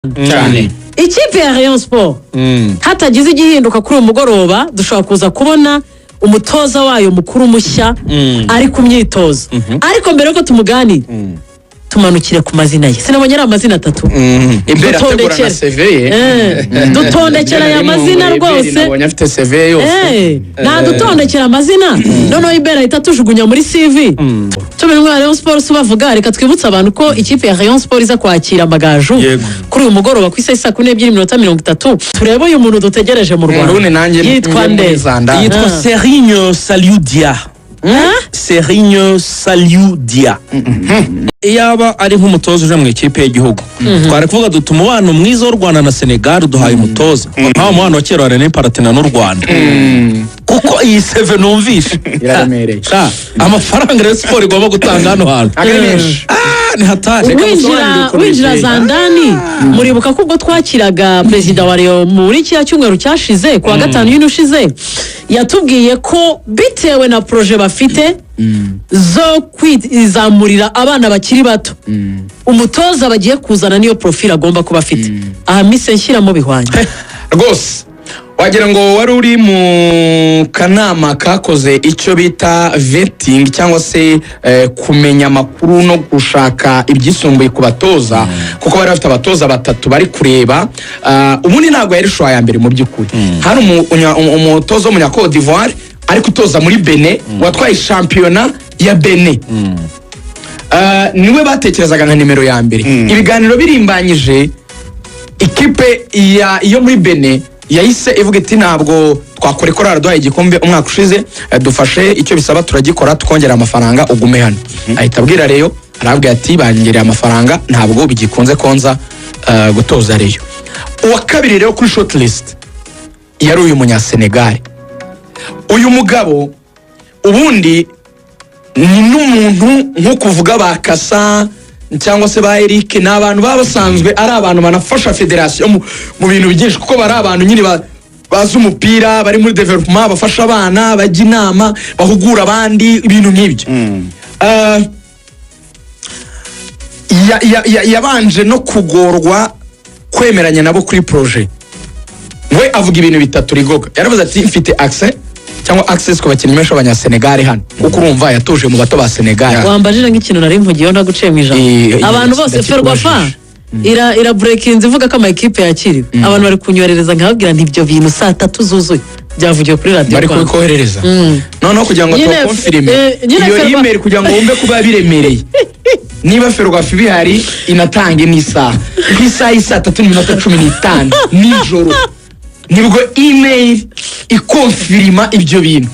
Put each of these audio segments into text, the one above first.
Cyane. Ikipe ya Rayon Sport, hatagize igihinduka kuri uyu mugoroba, dushobora kuza kubona umutoza wayo mukuru mushya ari ku myitozo. Ariko mbere yuko tumuganira, tumanukire ku mazina ye. Sinabonye ari amazina atatu. Imbere ategura na Dutondekere. CV ye. Dutondekera aya mazina rwose. Nabonye afite CV yose. Ntadutondekera amazina, noneho Ibera ahita atujugunya muri CV. Tubiri Rayon Sport bavuga, reka twibutse abantu ko ikipe ya Rayon Sport iza kwakira Amagaju kuri uyu mugoroba ku isaha 12:30. Turebe uyu muntu dutegereje mu Rwanda. Ubundi nanjye Yitwa njye nde? muri Zandari. Yitwa Serigne Saliou Dia. Serigne Saliou Dia, iyaba ari nk'umutoza uje mu ikipe y'igihugu, twari kuvuga duti umubano mwiza w'u Rwanda na Senegal duhaye umutoza nk'aho umubano wa kera wa René Paratina n'u Rwanda, kuko iyi CV numvishe Iraremereye. Sha, amafaranga Rayon Sport igomba gutanga hano hantu Ntabwo ari menshi. Ah, ni hatari. Reka Winjira musobanurire ukuntu winjira biteye. Zandani, muribuka ko ubwo twakiraga perezida wa Rayon muri kiriya cyumweru cyashize, kuwa gatanu y'ino ushize, yatubwiye ko bitewe na projet bafite zo kwizamurira abana bakiri bato, umutoza bagiye kuzana niyo profile agomba kuba afite. Aha mise nshyiramo bihwanye. Rwose wagira ngo wari uri mu kanama kakoze icyo bita vetting, cyangwa se kumenya amakuru no gushaka ibyisumbuye ku batoza, kuko bari bafite abatoza batatu bari kureba. Ubundi ntabwo yari choix ya mbere mu by'ukuri. Hari umutoza w'umunya Cote d'Ivoire ariko utoza muri Benin, watwaye shampiyona ya Benin. Niwe batekerezaga nka nimero ya mbere. Ibiganiro birimbanyije, ikipe ya yo muri Benin yahise ivuga iti: "Ntabwo twakora ikora, duhaye igikombe umwaka ushize, dufashe icyo bisaba turagikora, tukongera amafaranga, ugume hano." Ahita abwira Rayon, arabwira ati: "Bangereye amafaranga, ntabwo bigikunze konza gutoza Rayon." Uwa kabiri rero kuri short list yari uyu munyasenegali. Uyu mugabo ubundi ni n'umuntu nko kuvuga ba Kasa cyangwa se ba Eric, ni abantu baba basanzwe ari abantu banafasha federasiyo mu bintu byinshi, kuko bari abantu nyine bazi umupira, bari muri development, bafasha abana, bajya inama, bahugura abandi, ibintu nk'ibyo. Yabanje no kugorwa kwemeranya nabo kuri projet. We avuga ibintu bitatu rigoga. Yaravuze ati: "Mfite access cyangwa access ku bakinnyi benshi b'abanyasenegali hano," kuko urumva yatuje mu bato ba Senegali. Wambajije nk'ikintu nari mvugiyeho, ntaguciye mu ijambo. Abantu bose, ndakikubajije. Ferwafa ira breakinze ivuga ko amakipe yakiriwe, abantu bari kunyoherereza, nkababwira nti ibyo bintu saa 3 zuzuye byavugiwe kuri Radiyo Bari Rwanda. kubikoherereza noneho kugira ngo tubaconfirme nyine iyo email, kugira ngo wumve kuba biremereye. Niba Ferwafa ibihari, inatange n'isaha. Ku isaha y'i 3:15 nijoro nibwo email iconfirma ibyo bintu.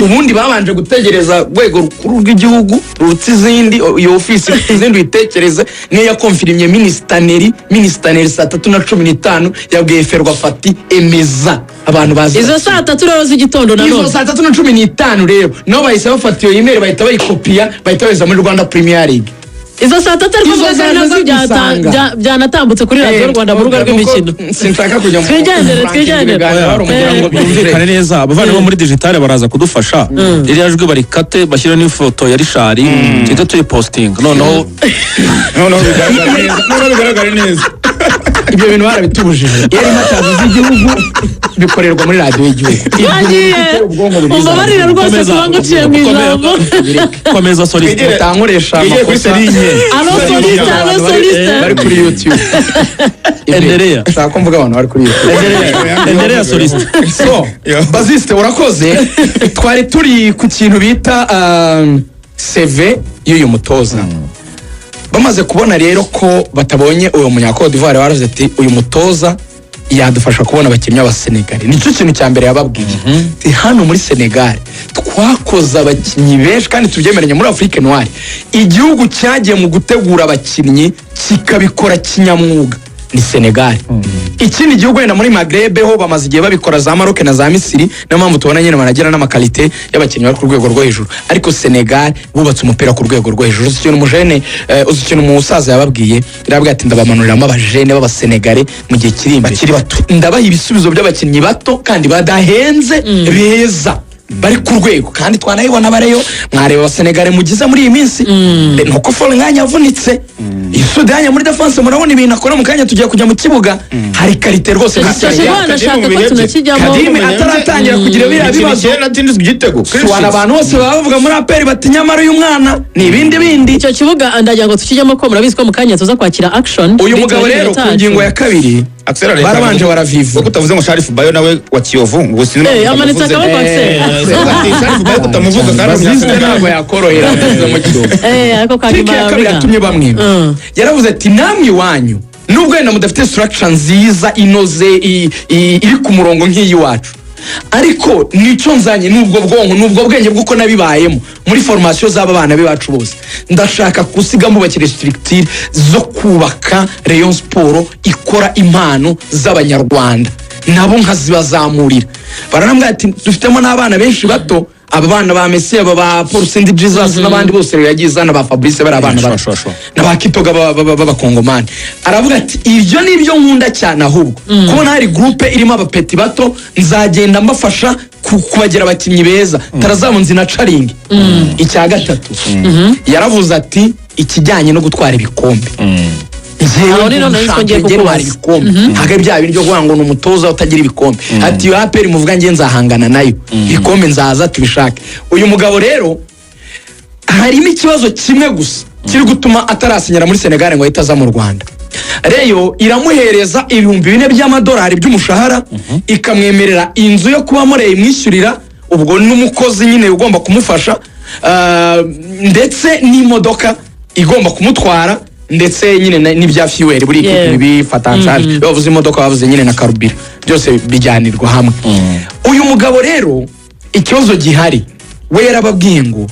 Ubundi babanje gutegereza urwego rukuru rw'igihugu rurutse izindi, iyo ofisi iruta izindi uyitekereze, niyo yaconfirmye. Minisita Neri 3:15 yabwiye Ferwafa ati: "Emeza abantu bazi." Izo saa 3 rero z'igitondo Izo nanone. 3:15 rero nabo bahise bafata iyo email, bahita bayikopiya, bahita bayeza muri Rwanda Premier League. Izo saa 3, ariko Izo mvuga ko zaza nabwo zigusanga. byanatambutse kuri Radiyo Rwanda mu rubuga rw'imikino. Sinshaka kujya mu Twigendere, twigendere. ibiganiro, hari Kugira ngo umugira ngo byumvikane neza, abavandimwe muri digitale baraza kudufasha, ririya jwi barikate, bashyire n'ifoto ya Richard, tuhite tuyipostinga noneho. Noneho bigaragara neza, noneho bigaragare neza. Ibyo bintu barabitubujije. Iyo ari matazi z'igihugu, bikorerwa muri radiyo y'igihugu. Yagiye. Ubwonko buriza. Umbabarire rwose Komeza. kuba nguciye mu ijambo. Komeza, soliste. Mutankoresha Twigere kuri amakosa. Serigne. Alo soliste, alo soliste. Bari kuri YouTube. Endelea. Shaka ko mvuga abantu bari kuri YouTube. Endelea, soliste. So baziste, urakoze. Twari turi ku kintu bita CV y'uyu mutoza. Bamaze kubona rero ko batabonye uwo munya Cote d'Ivoire, baravuze ati: "Uyu mutoza yadufasha kubona abakinnyi b'Abasenegali." Nicyo kintu cya mbere yababwiye. Ati: "Hano muri Senegali twakoze abakinnyi benshi, kandi tubyemeranye, muri Afrique Noire igihugu cyagiye mu gutegura abakinnyi kikabikora kinyamwuga ni Senegali." Ikindi gihugu wenda muri Maghreb ho bamaze igihe babikora, za Maroc na za Misiri, niyo mpamvu tubona nyine banagira n'amaqualité y'abakinnyi bari ku rwego rwo hejuru. Ariko Senegal bubatse umupira ku rwego rwo hejuru. Uzi ikintu umujene uzi ikintu umusaza yababwiye? Yarababwiye ati: "Ndabamanuriramo abajene b'Abasenegale mu gihe kiri imbere, Bakiri bato. Ndabaha ibisubizo by'abakinnyi bato kandi badahenze, beza." Bari ku rwego, kandi twanayibona bareyo. Mwareba Abasenegare mugize muri iyi minsi. Nuko Fall Ngagne yavunitse, Isudanya muri défense, murabona ibintu akora. Mu kanya tugiye kujya mu kibuga, hari qualité rwose Icyo muri Senegal. kibuga nashaka ko tunakijyamo. Khadime ataratangira kugira biriya bibazo. Natindizwa igitego. Suwana, abantu bose baba bavuga muri APR bati nyamara uyu mwana ni ibindi bindi. Icyo kibuga ndagira ngo tukijyemo, ko murabizi ko mu kanya tuza kwakira Action. Uyu mugabo rero, ku ngingo ya kabiri, barabanje baravivura. Kuko utavuze ngo Sharif Bayo nawe wa Kiyovu ngo sinema. Eh, amanitse akaboko, Axel. Sharif Bayo kutamuvuga kandi Baziste Umunyasenegal. ntabwo yakorohera avuze mu Kiyovu. Eh, ariko Tike ya kanyuma kabiri yatumye bamwiba, yaravuze ati namwe iwanyu nubwo wenda mudafite structure nziza inoze iri ku murongo nk'iy'iwacu, ariko nicyo nzanye n'ubwo bwonko n'ubwo bwenge bw'uko nabibayemo muri formation z'aba bana b'iwacu bose, ndashaka gusiga mubakira structure zo kubaka Rayon Sport ikora impano z'Abanyarwanda, nabo nkazibazamurira. Baranambwira ati dufitemo n'abana benshi bato, aba bana ba Messi, aba ba Paul Sindi Jesus n'abandi bose rero yagiye izana, ba Fabrice, bari abana bato na ba Kitoga b'Abakongomani. Aravuga ati ibyo ni byo nkunda cyane, ahubwo kubona hari groupe irimo abapeti bato, nzagenda mbafasha kubagira abakinnyi beza, tarazamu nzi na caringi. Icya gatatu yaravuze ati ikijyanye no gutwara ibikombe, njyewe Aho ni none nzi ko ngiye njye ntwara kukubaza. ibikombe, ntabwo ari bya bindi byo kuvuga ngo ni umutoza utagira ibikombe. Ati iyo APR muvuga njye nzahangana nayo, ibikombe nzaza tubishake. Uyu mugabo rero harimo ikibazo kimwe gusa kiri gutuma atarasinyira muri Senegal ngo ahite aza mu Rwanda. Rayon iramuhereza 4000 by'amadolari by'umushahara, ikamwemerera inzu yo kubamo, Rayon imwishyurira, ubwo n'umukozi nyine ugomba kumufasha, ndetse n'imodoka igomba kumutwara, ndetse nyine n'ibya fuel buri kipe bifata charge. Iyo bavuze imodoka bavuze nyine na carburant, byose bijyanirwa hamwe. Uyu mugabo rero ikibazo gihari, we yarababwiye ngo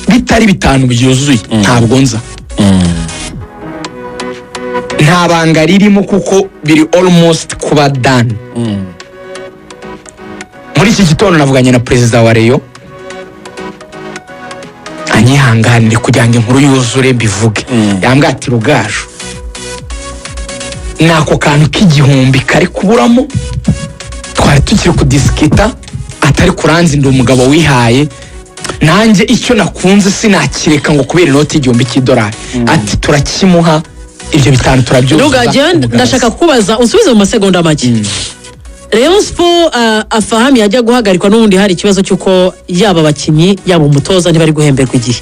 bitari 5 byuzuye ntabwo nza. Nta banga ririmo kuko biri almost kuba done. Muri iki gitondo navuganye na perezida wa Rayon, anyihanganire kugira ngo inkuru yuzure mbivuge. Yambwiye ati Rugaju, ni ako kantu k'igihumbi kari kuburamo, twari tukiri kudisikita, atari kuranzi, ndi umugabo wihaye, nanjye icyo nakunze sinakireka ngo kubera inoti y'igihumbi cy'idolari. Ati turakimuha, ibyo 5 turabyuzuza. Rugaju, Umugabo ndashaka kukubaza unsubize mu masegonda make. Rayon Sport, Afahami yajya guhagarikwa n'ubundi hari ikibazo cy'uko yaba abakinnyi yaba umutoza ntibari guhemberwa igihe.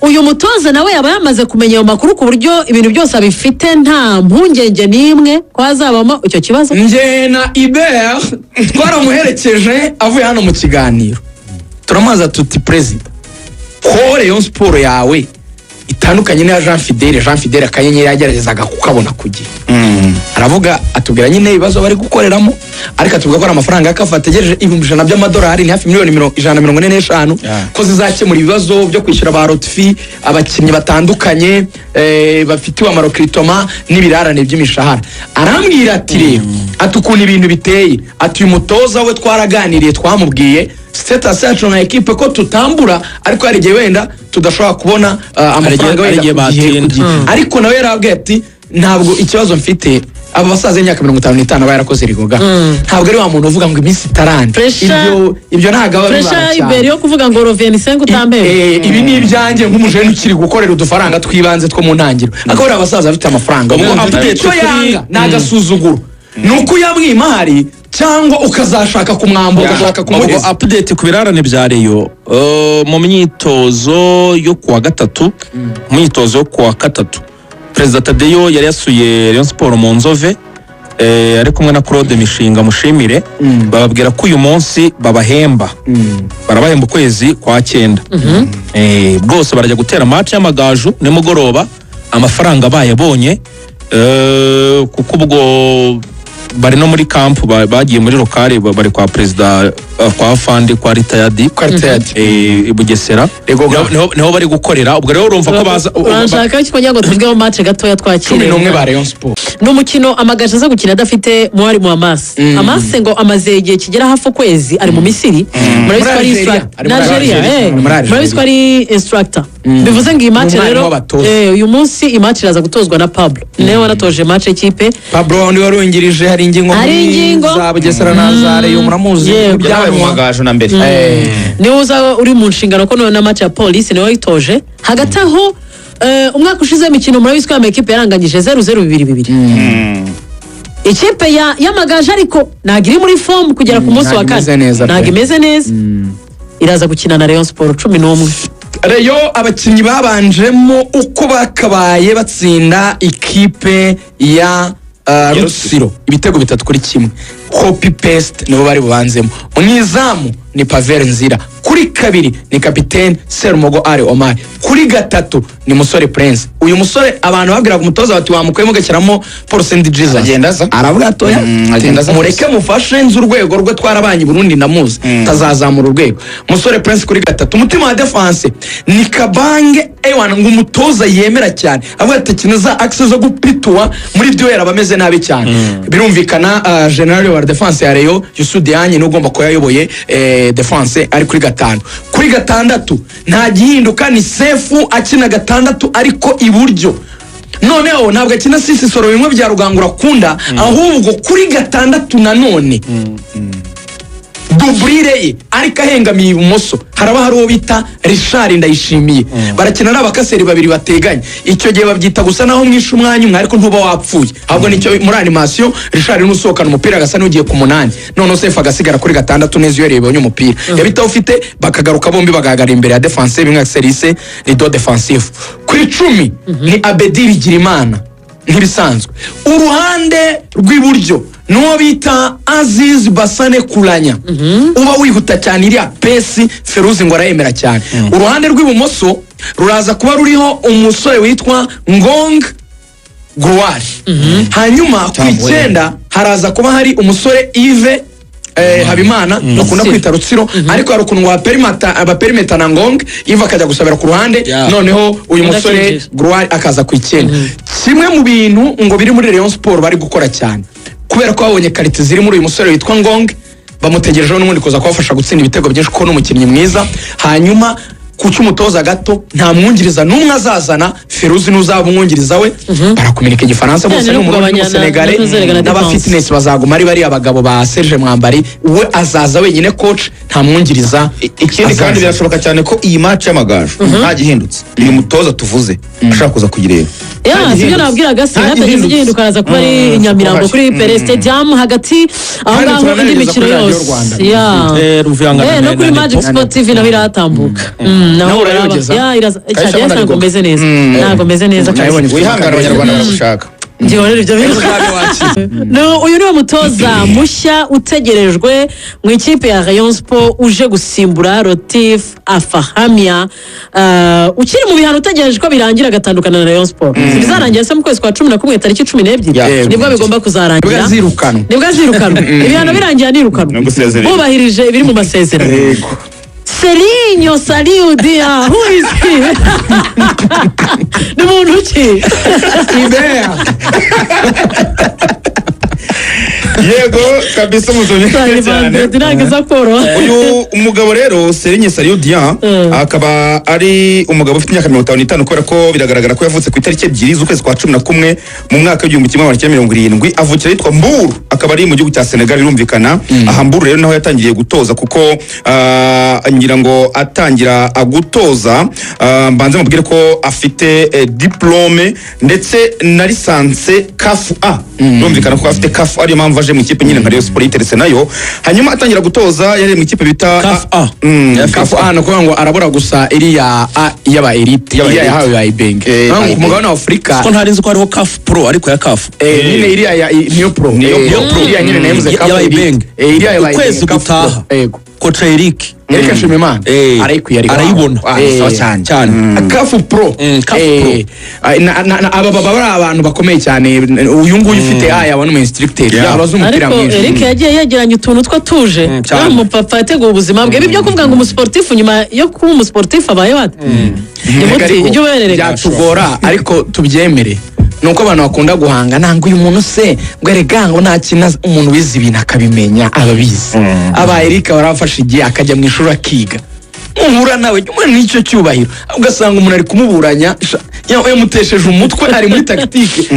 Uyu mutoza nawe yaba yamaze kumenya ayo makuru ku buryo ibintu byose abifite, nta mpungenge n'imwe ko hazabamo icyo kibazo? Njye na Ibert twaramuherekeje avuye hano mu kiganiro, turamubaza tuti perezida, ko Rayon Sport yawe itandukanye n'iya Jean Fidele, Jean Fidele akanyenyeri yageragezaga kukabona ku gihe? Aravuga, atubwira nyine ibibazo bari gukoreramo, ariko atubwira ko ari amafaranga ya CAF ategereje, 100,000 by'amadolari, ni hafi miliyoni 145, ko zizakemura ibibazo byo kwishyura ba Lotfi, abakinnyi batandukanye bafitiwe ama recrutement n'ibirarane by'imishahara. Arambwira ati rero, ati ukuntu ibintu biteye, ati uyu mutoza we twaraganiriye, twamubwiye status yacu nka ekipe ko tutambura, ariko hari igihe wenda tudashobora kubona amafaranga hari wenda igihe ku gihe, ku batinda. gihe. Ariko nawe yarabwiye ati ntabwo ikibazo mfite, aba basaza y'imyaka 55 aba yarakoze rigoga, ntabwo ari wa muntu uvuga ngo iminsi itarande. Ibyo ntabwo aba Pressure bibara imbere cyane. yo kuvuga ngo Rovensenga utambere. Ibi ni ibyanjye nk'umujene ukiri gukorera udufaranga tw'ibanze two mu ntangiriro, akaba ari abasaza bafite amafaranga. Ubwo update Icyo yanga ni agasuzuguro, ni uko uyamwima hari cyangwa ukazashaka kumwambura, ugashaka Ubwo kumuheza. update ku birarane bya Rayon, mu myitozo yo kuwa gatatu, mu myitozo yo kuwa gatatu, Perezida Tadeyo yari yasuye Rayon Sport mu Nzove, ari kumwe na Claude Mishinga mushimire, bababwira ko uyu munsi babahemba, barabahemba ukwezi kwa cyenda. Bwose barajya gutera match y'Amagaju nimugoroba, amafaranga bayabonye, kuko ubwo bari no muri camp, bagiye muri local, bari kwa perezida, kwa fandi, kwa retired. Kwa retired. I Bugesera. Ego Niho bari gukorera. Ubwo rero urumva ko baza Urashaka iki kugira ngo tuvugeho match gatoya twakire? 11 ba Rayon Sport. Ni umukino Amagaju aza gukina adafite Mwarimu Amase. Amase ngo amaze igihe kigera hafi ukwezi ari mu Misiri. Murabizi ko ari Muri Algeria. instructor Ari muri Nigeria. Algeria. Muri Algeria. Murabizi ko ari instructor. Bivuze ngo iyi match Ni umwarimu rero, w'abatoza. Uyu munsi iyi match iraza gutozwa na Pablo, niwe wanatoje match y'ikipe. Pablo wundi wari wungirije hari ingingo Hari muri ingingo. za Bugesera na za Rayon, muramuzi. Yego. Yabaye mu Byanwa. Magaju na mbere. Niwe uza uri mu nshingano ko na match ya Polisi niwe wayitoje. Hagati aho, umwaka ushize w'imikino murabizi ko amakipe yaranganyije 0-0, 2-2. Ikipe ya y'Amagaju ariko ntabwo iri muri form kugera ku munsi wa Ntabwo imeze kane. neza pe. Ntabwo imeze neza. Iraza gukina na Rayon Sport 11. Rayon, abakinnyi babanjemo uko bakabaye batsinda ikipe ya Rutsiro ibitego 3-1, copy paste nibo bari bubanzemo. Mu izamu ni Pavel Nzira, kuri kabiri ni kapitene Serumogo Ali Omar, kuri gatatu ni Musore Prince. Uyu musore abantu babwiraga umutoza bati wamukuyemo ugashyiramo Paul Sendi Jesus. Agenda aza. Aravuga atoya, Agenda aza. mureke mufashe, nzi urwego rwe, twarabanye i Burundi, ndamuzi, tazazamura urwego. Musore Prince kuri gatatu. Umutima wa defense ni Kabange ewana, ngo umutoza yemera cyane, avuga ati kina za axe zo gupituwa muri duel aba ameze nabi cyane. Birumvikana, general wa defense ya Rayon, Youssou Diagne, niwe ugomba kuba yayoboye defense, ari kuri gatanu. Kuri gatandatu nta gihinduka, ni Sefu akina gatandatu ariko iburyo. Noneho ntabwo akina sisi soro bimwe bya Rugangura akunda, ahubwo kuri gatandatu nanone doublure ye ariko ahengamiye ibumoso haraba hari uwo bita Richard Ndayishimiye. Barakina ari abakaseri babiri bateganye. Icyo gihe babyita gusa naho mwishe umwanya umwe, ariko ntuba wapfuye, ahubwo nicyo muri animation Richard n'usohokana umupira agasa n'ugiye ku munani, noneho Sefu agasigara kuri gatandatu neza iyo yabonye umupira yabitaho ufite, bakagaruka bombi bagahagarara imbere ya defense bimwe service rideau défensif. Ku 10 ni Abedi Bigirimana nk'ibisanzwe. Uruhande rw'iburyo n'uwo bita Aziz Basane Kuranya, uba wihuta cyane, iriya pace Feruzi ngo arayemera cyane. Uruhande rw'ibumoso ruraza kuba ruriho umusore witwa Ngong Gloire. Hanyuma ku 9 haraza kuba hari umusore Yves Habimana bakunda kwita Rutsiro, ariko hari ukuntu waperimeta na Ngong Yves akajya gusabira ku ruhande, noneho uyu musore Udakinjira. Gloire akaza ku 9. Kimwe mu bintu ngo biri muri Rayon Sport bari gukora cyane, kubera ko babonye qualité ziri muri uyu musore witwa Ngong, bamutegerejeho n'ubundi kuza kubafasha gutsinda ibitego byinshi kuko ni umukinnyi mwiza. Hanyuma ku cy'umutoza gato, nta mwungiriza n'umwe azazana, Feruzi n'uzaba umwungiriza we, barakominika igifaransa bose, no ni Umurundi kugabanya n'Umusenegale. na N'aba defense. fitness bazaguma ari bariya bagabo ba Serge Mwambari. We azaza wenyine coach, nta mwungiriza Ikindi kandi, azaza. birashoboka cyane ko iyi match y'Amagaju nta gihindutse uyu mutoza tuvuze ashaka kuza kuyireba. Ya, sibyo nabwiraga se? Nta Hatagize gihindutse. igihinduka, araza kuba ari i Nyamirambo kuri Pele Stadium hagati aho Kandi ngaho indi turanarigeza mikino kuri Radiyo yose. Rwanda. Ya. Ruvuyanga No kuri Magic Sport TV naho irahatambuka. Naho Nawe baraba. urayogeza? Ya, iraza. Kayisha Cyane, mbona ntabwo ari meze neza. Ntabwo meze neza kabisa. Nayibonye. Wihangana, Abanyarwanda baragushaka. Ngihorera ibyo bintu. Uzabe wakize. No, uyu niwe mutoza mushya utegerejwe mu ikipe ya Rayon Sport, uje gusimbura Latif Afahamia, ukiri mu bihano, utegereje ko birangira agatandukana na Rayon Sport. Bizarangira se mu kwezi kwa 11 tariki 12, Yeah. nibwo bigomba kuzarangira. Nibwo azirukanwa. Nibwo azirukanwa, ibihano birangiye anirukanwa. No gusezerera. Bubahirije ibiri mu masezerano. Yego. Serigne Saliou Dia, who is he? Ni muntu ki? Ibea. Yego kabisa, umusomyi cyane. Ntabwo iza koroha. Uyu mugabo rero, Serigne Saliou Dian, akaba ari umugabo ufite imyaka 55, kubera ko biragaragara ko yavutse ku itariki 2 z'ukwezi kwa 11 mu mwaka w'1970, avukira ahitwa Mbour, akaba ari mu gihugu cya Senegal. Birumvikana, aha Mbour rero naho yatangiriye gutoza, kuko ngira ngo atangira gutoza, mbanze mubwire ko afite diplôme ndetse na licence CAF A. Birumvikana ko afite CAF, ariyo mpamvu aje mu ikipe nyine nka Rayon Sport yiteretse nayo. Hanyuma atangira gutoza yari mu ikipe bita CAF A. CAF A, ni ukuvuga ngo arabura gusa iriya A y'aba elite, Y'aba iriya elite. yahawe ya Ibenge. Naho ku Ibenge. mugabane wa Afurika. Ko ntari nzi ko hariho CAF Pro, ariko ya CAF. Nyine iriya ya niyo pro. Niyo pro. Iriya nyine nayo Ya- CAF y'aba elite. Ibenge. Iriya y'aba Ukwezi Ibenge, CAF Pro. gutaha. Yego. Coach Eric. Eric Nshimiyimana arayikwiye ariko. Arayibona. Sawa cyane. Cyane. CAF Pro. CAF Ah, aba baba bari abantu bakomeye cyane. Uyu nguyu ufite A yaba n'umu instructeur, yaba azi umupira Ariko mwinshi. Eric yagiye yegeranya utuntu two tuje. Cyane. Uriya mupapa yateguye ubuzima bwe. Ibi byo kuvuga ngo umusiporutifu nyuma yo kuba umusiporutifu abaye wate, Erega nimuti ariko ujye uberereka. byatugora, ariko tubyemere, ni uko abantu bakunda guhanga ntabwo uyu muntu se ngo erega ngo nta kintu azi. Umuntu wize ibintu akabimenya aba abizi. Aba Eric barabafasha igihe akajya mu ishuri akiga. Nuhura nawe jya umuha n'icyo cyubahiro. Ugasanga umuntu ari kumuburanya, yamutesheje umutwe, ari muri tactique.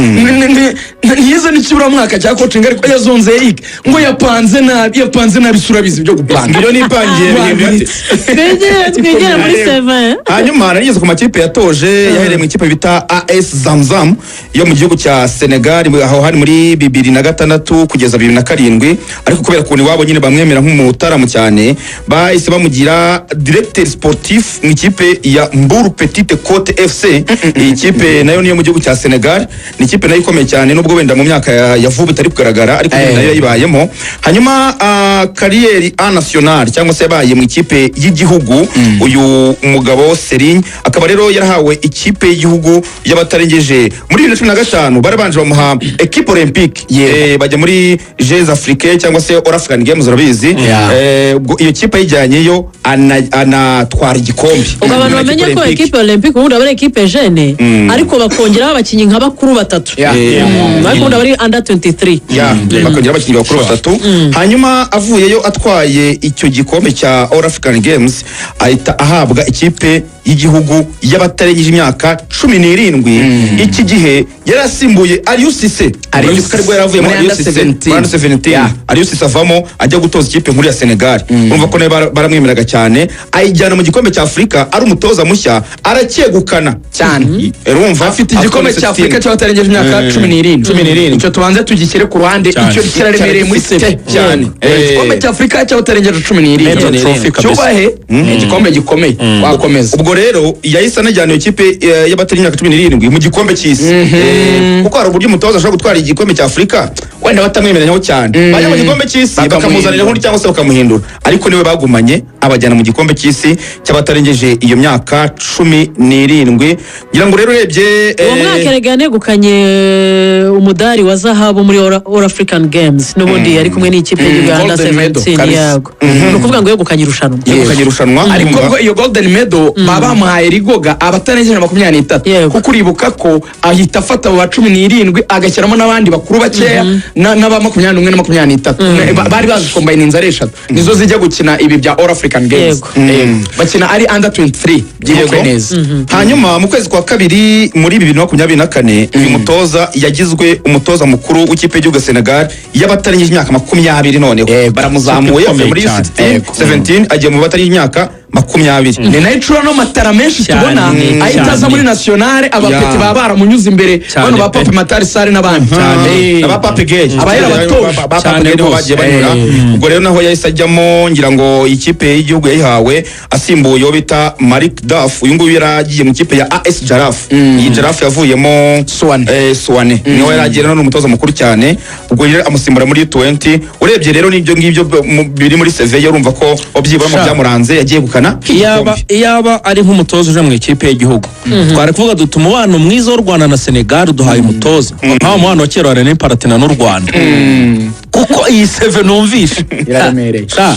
Ntiyize n'ikiburamwaka cya coaching, ariko yazonze Eric ngo yapanze nabi, yapanze nabi. Isura bizi ibyo gupanga. Ibyo nipangiye bihindura ati. Twigire muri CV. Hanyuma narigeze ku makipe yatoje. Yahereye mu ikipe bita AS Zamzam yo mu gihugu cya Senegal, aho hari muri 2006 kugeza 2007. Ariko kubera ukuntu iwabo nyine bamwemera nk'umutaramu cyane, bahise bamugira directeur sportif mu ikipe ya Mbour Petite Côte FC. Iyi kipe nayo niyo mu gihugu cya Senegal, ni ikipe nayo ikomeye cyane, nubwo wenda mu myaka ya vuba itari kugaragara, ariko nyine nayo yayibayemo. Hanyuma carrière A national, cyangwa se yabaye mu ikipe y'igihugu, uyu mugabo Serigne akaba rero yarahawe ikipe y'igihugu y'abatarengeje muri 2015. Barabanje bamuha équipe olympique. Bajya muri Jeux Africains cyangwa se All African Games, urabizi. Ubwo iyo kipe ayijyanyeyo, anatwara igikombe. Ubwo abantu Muri bamenye ko Olympique. équipe olympique ubundi aba ari équipe jeune, ariko bakongeraho abakinnyi nka bakuru batatu. Ariko ubundi aba ari under 23. Ya, bakongera abakinnyi bakuru batatu. Hanyuma avuyeyo atwaye icyo gikombe cya All African Games, ahita ahabwa ikipe y'igihugu y'abatarengeje imyaka 17. Iki gihe yari asimbuye Aliou Cissé. Aliou Urabizi ko aribwo yari avuyemo. Muri Aliou under Cissé 17. muri under 17. Aliou Cissé avamo ajya gutoza ikipe nkuru ya Senegal. Urumva ko nawe baramwemeraga cyane. Ayijyana mu gikombe cya Afurika ari umutoza mushya, aracyegukana. Cyane. Urumva Afite igikombe cya Afurika cy'abatarengeje imyaka 17. 17. Icyo tubanze tugishyire ku ruhande. Cyane. Icyo kiraremereye muri CV. Cyane. Igikombe cya Afurika cy'abatarengeje 17. Major trophy kabisa. Cyubahe, ni igikombe gikomeye. Wakomeza. Ubwo rero yahise anajyana iyo kipe y'abatari imyaka 17 mu gikombe cy'isi. Kuko hari uburyo umutoza ashobora gutwara igikombe cya Afurika wenda batamwemeranyaho cyane, bajya mu gikombe cy'isi Bakamuhindura. bakamuzanira undi cyangwa se bakamuhindura, ariko niwe bagumanye, abajyana mu gikombe cy'isi cy'abatarengeje iyo myaka 17. Ngira ngo rero urebye Uwo mwaka erega yanegukanye umudari wa zahabu muri All African Games, n'ubundi yari kumwe n'ikipe y'igihugu ya under Golden medal, 17. kabisa. Yego, ni ukuvuga ngo yegukanye irushanwa. Yegukanye irushanwa. Ariko urumva? ubwo iyo golden medal baba bamuhaye rigoga abatarengeje 23. Yego. Kuko uribuka ko ahita afata abo ba 17, agashyiramo n'abandi bakuru bakeya n'aba 21 na 23. Bari bazikombayininze ari eshatu, nizo zijya gukina ibi bya All African Games. Yego. Yego. Bakina ari under 23, byibukwe Yego. neza. Hanyuma mu kwezi kwa kabiri muri 2024, uyu mutoza yagizwe umutoza mukuru w'ikipe y'igihugu ya Senegal y'abatarengeje imyaka 20. Noneho Yego. baramuzamuye, Ikipe avuye muri ikomeye U16 cyane. 17, agiye mu batarengeje imyaka 20. Ni nayo icura no matara menshi Cyane, tubona ahita aza cyane. muri nationale, abapeti baba baramunyuze imbere. Cyane bano ba pe. Pape Matar Sarr n'abandi. Aba Pape Gueye. Aba yarabatoje. Ba Pape Cyane Gueye niho rwose. bagiye banyura. Ubwo rero naho yahise ajyamo. Ngira ngo ikipe y'igihugu yayihawe asimbuye uwo bita Malick Daf. Uyu nguyu yari agiye mu ikipe ya AS Jaraf. Iyi Jaraf yavuyemo Suwane. Suwane niho yari agiye, rero ni umutoza mukuru cyane. Ubwo rero amusimbura muri 20. Urebye rero n'ibyo ngibyo biri muri CV ye, urumva ko byibura mu Sha. byamuranze yagiye gukana Iyaba ari nk'umutoza uje mu ikipe y'igihugu, twari kuvuga duti umubano mwiza w'u Rwanda na Senegal duhaye umutoza nkaho umubano wa kera wa René Paratina n'u Rwanda, kuko iyi CV numvishe Iraremereye. Sha.